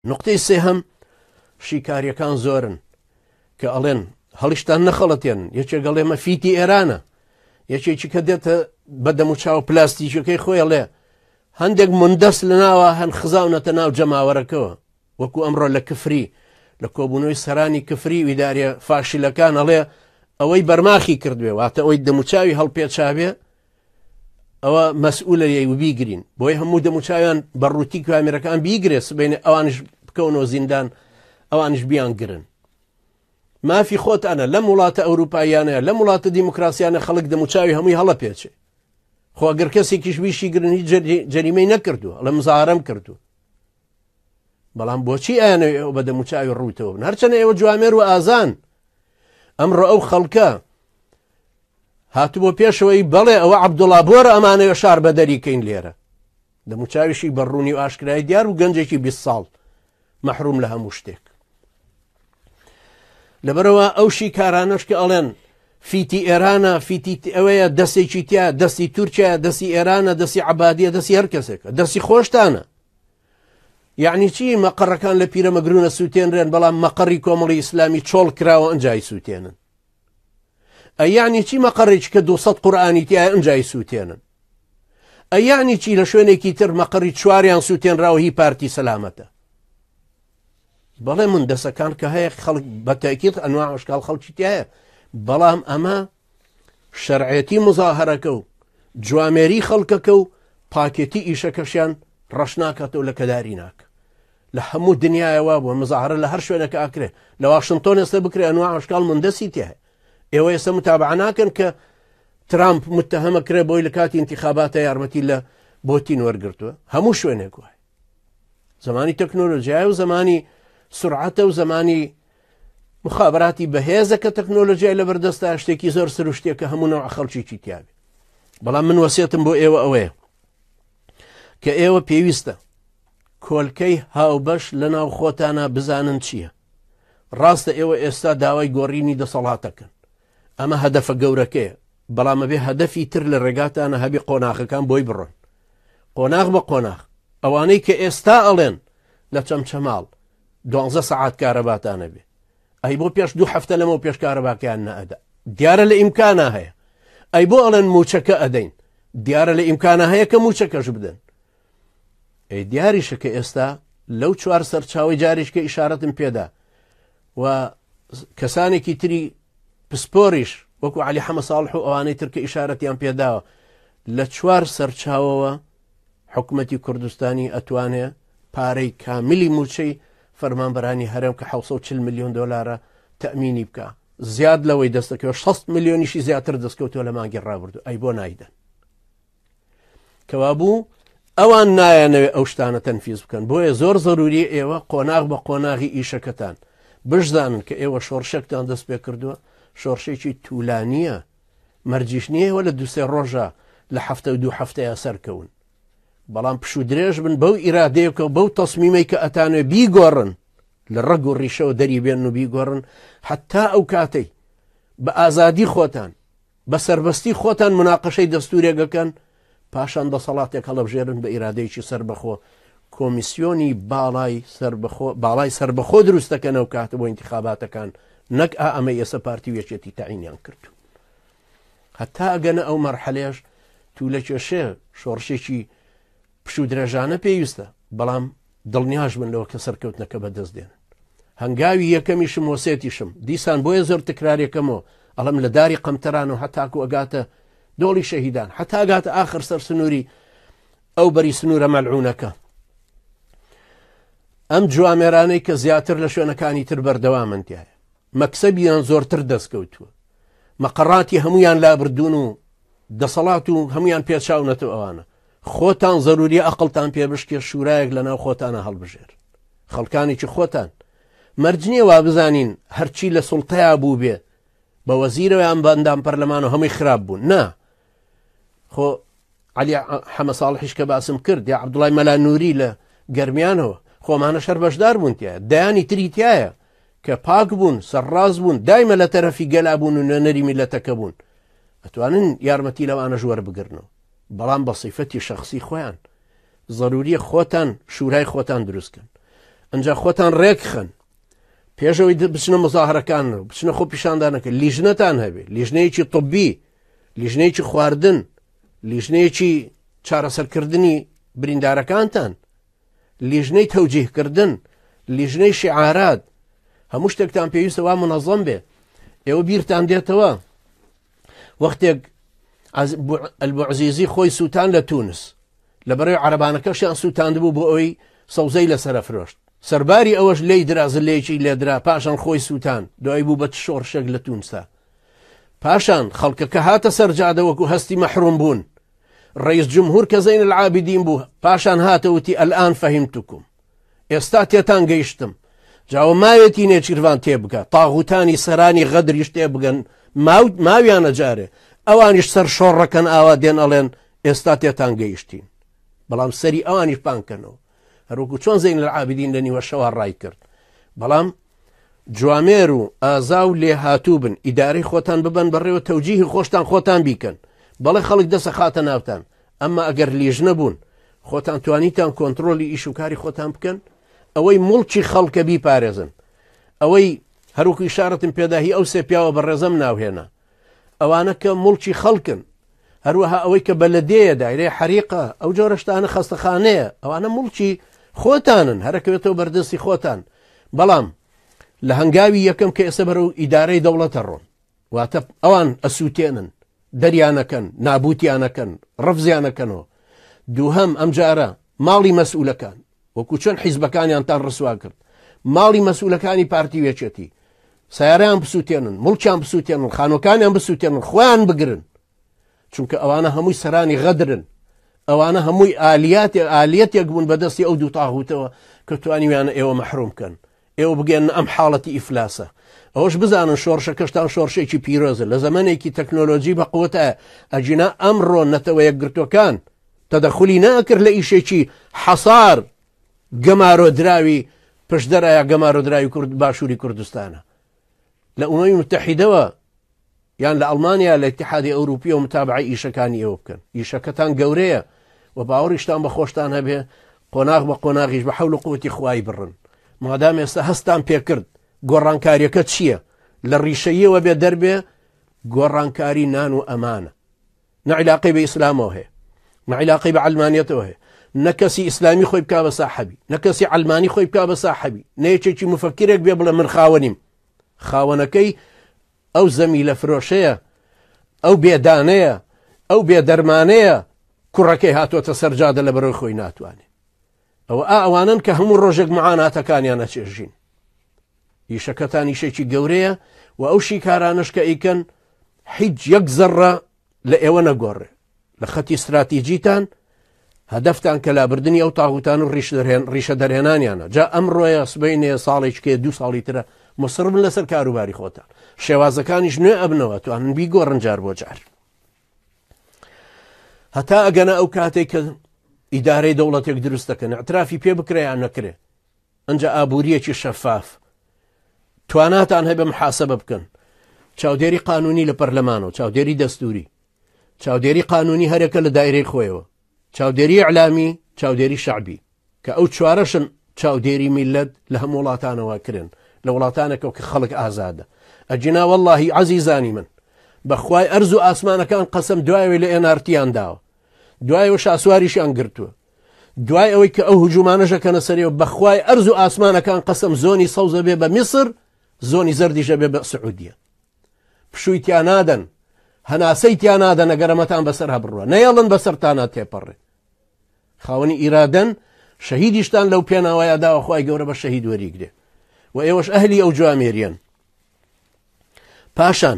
نوقتەی سێهەم، شیکاریەکان زۆرن کە ئەڵێن هەڵیشتان نەخەڵەتێن، یەکێک ئەڵێ مە فیتی ئێرانە، یەکێکی کە دێتە بە دەموچاو پلاستیکەکەی خۆی ئەڵێ هەندێک مندەس لە ناوە هەن خزاونەتە ناو جەماوەرەکەوە، وەکو ئەمڕۆ لە کفری لە کۆبوونەوەی سەرانی کفری و ئیداریە فاشلەکان ئەڵێ ئەوەی بەرماخی کردوێ واتە ئەوەی دەموچاوی هەڵپێچاوێ ئەوە مەسئولە لێی و بیگرین بۆی هەموو دەموچاویان بە ڕووتی کامێرەکان بیگرێ سبەینێ ئەوانش بکەونەوە زیندان ئەوانش بیان گرن مافی خۆتانە لەم وڵاتە ئەوروپاییانەیە لەم وڵاتە دیموکراسیانە خەڵک دەموچاوی هەمووی هەڵە پێچێ خۆ ئەگەر کەسێکیش بیشی گرن هیچ جەریمەی نەکردووە لە مزارەم کردووە بەڵام بۆچی ئەیانەوێ ئێوە بە دەموچاوی ڕووتەوە بن هەرچەنە ئێوە جوامێر و ئازان ئەمڕۆ ئەو خەڵکە هاتبووە پێشەوەی بەڵێ ئەوە عەبدوڵا بۆرە ئەمانەوێ شار بەدەری کەین لێرە دەموچاویشی بە ڕوونی و ئاشکرای دیار و گەنجێکی 20 ساڵ مەحروم لە هەموو شتێک لەبەرەوە ئەو شیکارانەش کە ئەڵێن فیتی ئێرانە فیتی ئەوەیە دەستێکی تیا دەستی تورکیا دەستی ئێرانە دەستی عبادیە دەستی هەر کەسێکە دەستی خۆشتانە یعنی چی مەقەڕەکان لە پیرەمەگرونە سووتێنرێن بەڵام مەقەڕی کۆمەڵی ئیسلامی چۆڵ کراوە ئەنجای سووتێنن ئەی یەعنی چی مەقەڕێکی کە 200 قورئانی تیایە ئەنجای سووتێنن ئەی یەعنی چی لە شوێنێکی تر مەقەڕی چواریان سووتێنراوە هی پارتی سەلامەتە بەڵێ من دەسەکان کە هەیە خەڵک بە تاکیت ئەنوا ئەشکال خەڵکی تایە بەڵام ئەمە شەرعێتی مزاهرەکە و جوامێری خەڵکەکە و پاکێتی ئیشەکەشیان ڕەش ناکاتەوە لە کەداری ناکە لە هەموو دنیایە وابووە مزاهرە لە هەر شوێنەکە ئاکرێ لە واشنتۆن ئێستا بکرێ ئەنوا ئەشکال مندەسی تێ ئێوە ئێستا متابعە ناکەن کە ترامپ متهەمە کرێ بۆی لە کاتی انتخاباتە یارمەتی لە بۆتین وەرگرتووە هەموو شوێنێک وایە زمانی تەکنۆلۆژیای و زمانی سرعەتە و زمانی مخابراتی بەهێزە کە تەکنۆلۆژیای لە بەردەستا شتێکی زۆر سروشتێکە هەموو نەوە خەڵکیی تیاێ بەڵام من وەسێتم بۆ ئێوە ئەوەیە کە ئێوە پێویستە کۆلکەی هاوبەش لەناو خۆتانا بزانن چییە؟ ڕاستە ئێوە ئێستا داوای گۆڕینی دەسەڵاتەکەن ئەمە هەدەفە گەورەکەیە بەڵام ئەبێ هەدەفی تر لە ڕێگاتانە هەبی قۆناخەکان بۆی بڕۆن قۆناغ بە قۆناغ ئەوانەی کە ئێستا ئەڵێن لە چەمچەماڵ دوانزە سەعات کارەباتانە بێ ئەی بۆ پێش دوو هەفتە لەمەو پێش کارەباکەیان نەئەدا دیارە لە ئیمکانە هەیە ئەی بۆ ئەڵێن موچەکە ئەدەین دیارە لە ئیمکانە هەیە کە موچەکەش بدەن ئەی دیاریشە کە ئێستا لەو چوار سەرچاوەی جاریش کە ئیشارەتم پێدا و کەسانێکی تری پسپۆریش وەکو علی حەمە ساڵح و ئەوانەی تر کە ئیشارەتیان پێداوە لە چوار سەرچاوەوە حکوومەتی کوردستانی ئەتوانێ پارەی کاملی موچەی فەرمانبەرانی هەرێم کە 640 میلیۆن دلارە تەمینی بکە زیاد لەوەی دەستەکەوە 60 میلیۆنیشی زیاتر دەستکەوتووە لە مانگی ڕابردوو ئەی بۆ نایدەن کەوابوو ئەوان نایانەوێ ئەو شتانە تەنفیز بکەن بۆیە زۆر زەروری ئێوە قۆناغ بە قۆناغی ئیشەکەتان بشزانن کە ئێوە شۆڕشێکتان دەست پێ کردووە شۆڕشێکی تولانیە مەرجیش نییە لە دوسێ ڕۆژە لە هەفتە و دوو هەفتەیە سەرکەون بەڵام پشوو درێژ بن بەو ئیرادەیەکە بەو تەسمیمەی کە ئەتانوێ بیگۆڕن لە ڕەگ و ڕیشەوە دەری بێن و بیگۆڕن حتا ئەو کاتەی بە ئازادی خۆتان بە سەربەستی خۆتان مناقەشەی دەستورێک ئەکەن، پاشان دەسەڵاتێک هەڵەبژێرن بە ئیرادەیەکی سەربەخۆ، کۆمیسیۆنی باڵای سەربەخۆ باڵای سەربەخۆ دروست دەکەن ئەو کاتە بۆ ئینتخاباتەکان نەک ئا ئەمەی ئێستا پارتی و یەکێتی تەعینیان کردو. هەتا ئەگەنە ئەو مەرحەلەیەش تو لە کێشەیە شۆڕشێکی پشوودرێژانە پێویستە، بەڵام دڵنیاش بن لەوە کە سەرکەوتنەکە بەدەست دێنن. هەنگاوی یەکەمیشم وەسێتیشم، دیسان بۆیە زۆر تکرارێکەمەوە، ئەڵێم لە داری قەمتەران و هەتاکو ئەگاتە دۆڵی شەهیدان، هەتا ئەگاتە ئاخر سەر سنووری ئەو بەری سنوورە مەلعونەکە. ئەم جوامێرانەی کە زیاتر لە شوێنەکانی تر بەردەوامن تایە، مەکسەبیان زۆرتر دەستکەوتووە، مەقەڕاتی هەمویان لابردوون و دەسەڵات و هەمویان پێچاونەتەوە ئەوانە خۆتان زەروریە ئەقڵتان پێ بشکێ شورایەک لەناو خۆتانە هەڵبژێر خەڵکانێکی خۆتان مەرج نییە وا بزانین هەرچی لە سوڵتەیا بوو بێ بە وەزیرەوە یان بە ئەندام پەرلەمان و هەمووی خراپ بوون نا خۆ علی حەمە ساڵحیش کە باسم کرد یا عەبدوڵای مەلا نووری لە گەرمیانەوە خۆمانە شەر بەشدار بوون تایە دەیانی تری تایە کە پاک بوون سەرڕاست بوون دایمە لە تەرەفی گەلا بوون و نوێنەری میلەتەکە بوون ئەتوانن یارمەتی لەوانەش وەربگرنەوە بەڵام بە سیفەتی شەخسی خۆیان زەروریە خۆتان شورای خۆتان دروست کەن. ئەجا خۆتان ڕێکخەن پێشەوەی بچنە مزاهرەکان و بچنە خۆ پیشاندانەکە لیژنەتان هەبێ، لیژنەیەکی طبی، لیژنەیەکی خواردن، لیژنەیەکی چارەسەرکردنی بریندارەکانتان، لیژنەی تەوجیهکردن، لیژنەی شیعارات، هەموو شتێکتان پێویستە وا منەظەم بێ. ئێوە بیرتان دێتەوە وەختێک ئەلبوعزیزی خۆی سووتان لە تونس، لە بەرەی عەرەبانەکەشیان سووتاندبوو بۆ ئەوەی سەوزەی لەسەرە فرۆشت، سەرباری ئەوەش لێی درا، زلەیەکی لێدرا، پاشان خۆی سووتان، دوای بوو بە چ شۆڕشێک لە تونسا. پاشان خەڵکەکە هاتە سەر جادە وەکو هەستی مەحروم بوون. ڕئیس جمهور کە زەین العابدین بوو پاشان هاتە وتی الان فهمتکم، ئێستا تێتان گەیشتم. جاوە ماوێتی نێچیرڤان تێبگا، تاغوتانی سەرانی غەدریش تێبگەن، ماویانە جارێ ئەوانیش سەر شۆڕەکەن ئاوا دێن ئەڵێن ئێستا تێتان گەیشتین، بەڵام سەری ئەوانیش پانکەنەوە هەروەکو چۆن زەین العابدین لە نیوە شەوا ڕای کرد. بەڵام جوامێر و ئازا و لێهاتوو بن، ئیدارەی خۆتان ببەن بەڕێوە، تەوجیهی خۆشتان خۆتان بیکەن. بەڵێ خەڵک دەسە خاتە ناوتان، ئەمما ئەگەر لیژنە بوون خۆتان توانیتان کۆنتترۆلی ئیش و کاری خۆتان بکەن، ئەوەی موڵکی خەڵکە بیپارێزن. ئەوەی هەروەکو ئیشارەتم پێداهی ئەو سێ پیاوە بەڕێزەم ناوهێنا، ئەوانە کە موڵکی خەڵکن، هەروەها ئەوەی کە بەلەدێیە، دایرەی حەریقە، ئەو جۆرە شتانە خەستەخانەیە، ئەوانە موڵکی خۆتانن، هەرەکەوێتەوە بەردەستی خۆتان. بەڵام لە هەنگاوی یەکەم کە ئێستا بەرەو ئیدارەی دەوڵەتە ڕۆن، واتە ئەوان ئەسووتێنن، دەریانەکەن، نابوتیانەکەن، ڕفزیانەکەنەوە. دووهەم ئەمجارە ماڵی مەسئولەکان، وەکو چۆن حیزبەکانیانتان ڕسوا کرد، ماڵی مەسئولەکانی پارتی وێچێتی سیارەیان بسووتێنن، مڵکیان بسووتێنن، خانوەکانیان بسووتێنن، خۆیان بگرن، چونکە ئەوانە هەمووی سەرانی غەدرن، ئەوانە هەمووی ئالیەتێک بوون بەدەستی ئەو دوو تاغوتەوە کە توانیویانە ئێوە مەحروم بکەن، ئێوە بگەن ئەم حاڵەتی ئیفلاسە. ئەوەش بزانن شۆڕشەکەشتان شۆڕشێکی پیرۆزە، لە زەمەنێکی تەکنۆلۆژی بە قوتە، ئەگینا ئەمڕۆ نەتەوە یەکگرتوەکان تەدەخولی ناکرد لە ئیشێکی حەسار گەمارۆدراوی پشدەرایە گەمارۆدراوی کورد باشووری کوردستانە لە ئومەمی متحیدەوە یان لە ئەڵمانیا لە اتحادی ئەوروپی و متابعی ئیشەکانی ئێوە بکەن. ئیشەکەتان گەورەیە و باوەڕیشتان بە خۆشتان هەبێ، قۆناغ بە قۆناغیش بە حەول و قوتی خوای بڕن. مادام ئێستا هەستان پێکرد گۆڕانکاریەکە چییە، لە ڕیشەییەوە بێ دەربێ، گۆڕانکاری نان و ئەمانە نە عیلاقەی بە ئیسلامەوە هەیە، نە عیلاقەی بە عەلمانیەتەوە هەیە، نە کەسی ئیسلامی خۆی بکا بە ساحەبی، نە کەسی عەلمانی خۆی بکا بە ساحەبی، نە یەکێکی مفەکرێک بێ بڵێ من خاوەنیم. خاوەنەکەی ئەو زەمیلە فرۆشەیە، ئەو بێدانەیە، ئەو بێدەرمانەیە، کوڕەکەی هاتۆتە سەر جادە لە بەرەوەی خۆی ناتوانێ. ئەوە ئا ئەوانن کە هەموو ڕۆژێک معاناتەکانیان ئەچێژین. ئیشەکەتان ئیشێکی گەورەیە و ئەو شیکارانەش کە ئەیکەن هیچ یەک زەڕە لە ئێوە نەگۆڕێ لە خەتی استراتیجیتان، هەدەفتان کە لابردنی ئەو تاغوتان و ڕیشە دەرهێنانیانە. جا ئەمڕۆیە، سبەینێ، ساڵێکێ، دوو ساڵی ترە، مصر بن لەسەر کاروباری خۆتان. شێوازەکانیش نوێ ئەبنەوە، توانن بیگۆڕن جار بۆ جار هەتا ئەگەنە ئەو کاتێک کە ئیدارەی دەوڵەتێک دروست دەکەن، اعترافی پێ بکرێ یان نەکرێ. ئەنجا ئابووریەکی شەفاف، تواناتان هەبێ محاسبە بکەن، چاودێری قانونی لە پەرلەمانەوە، چاودێری دەستوری، چاودێری قانونی هەرێکە لە دایرەی خۆیەوە، چاودێری ئیعلامی، چاودێری شەعبی، کە ئەو چوارەشن چاودێری میلەت لە هەموو وڵاتانەوە کرن، لە وڵاتانێکەوە کە خەڵک ئازادە. ئەگینا وەڵڵاهی عەزیزانی من، بەخوای ئەرز و ئاسمانەکان قەسەم، دوایەوەی لە ئێنارتیان داوە، دوایەوە شاسواریشیان گرتووە، دوای ئەوەی کە ئەو هجوومانەش ئەکەنە سەرێ، بەخوای ئەرز و ئاسمانەکان قەسەم، زۆنی سەوزە بێ بە میسر، زۆنی زەردیشە بێ بە سعودیە. پشووی تیا نادەن، هەناسەی تیا نادەن، ئەگەر ئەمەتان بەسەر هەبڕوە نەیەڵن بەسەرتانە تێپەڕێ. خاوەنی ئیرادەن، شەهیدیشتان لەو پێناوەیە داوە، خوای گەورە بە شەهید وەریگرێ و ئێوەش ئەهلی ئەو جوامێریەن. پاشان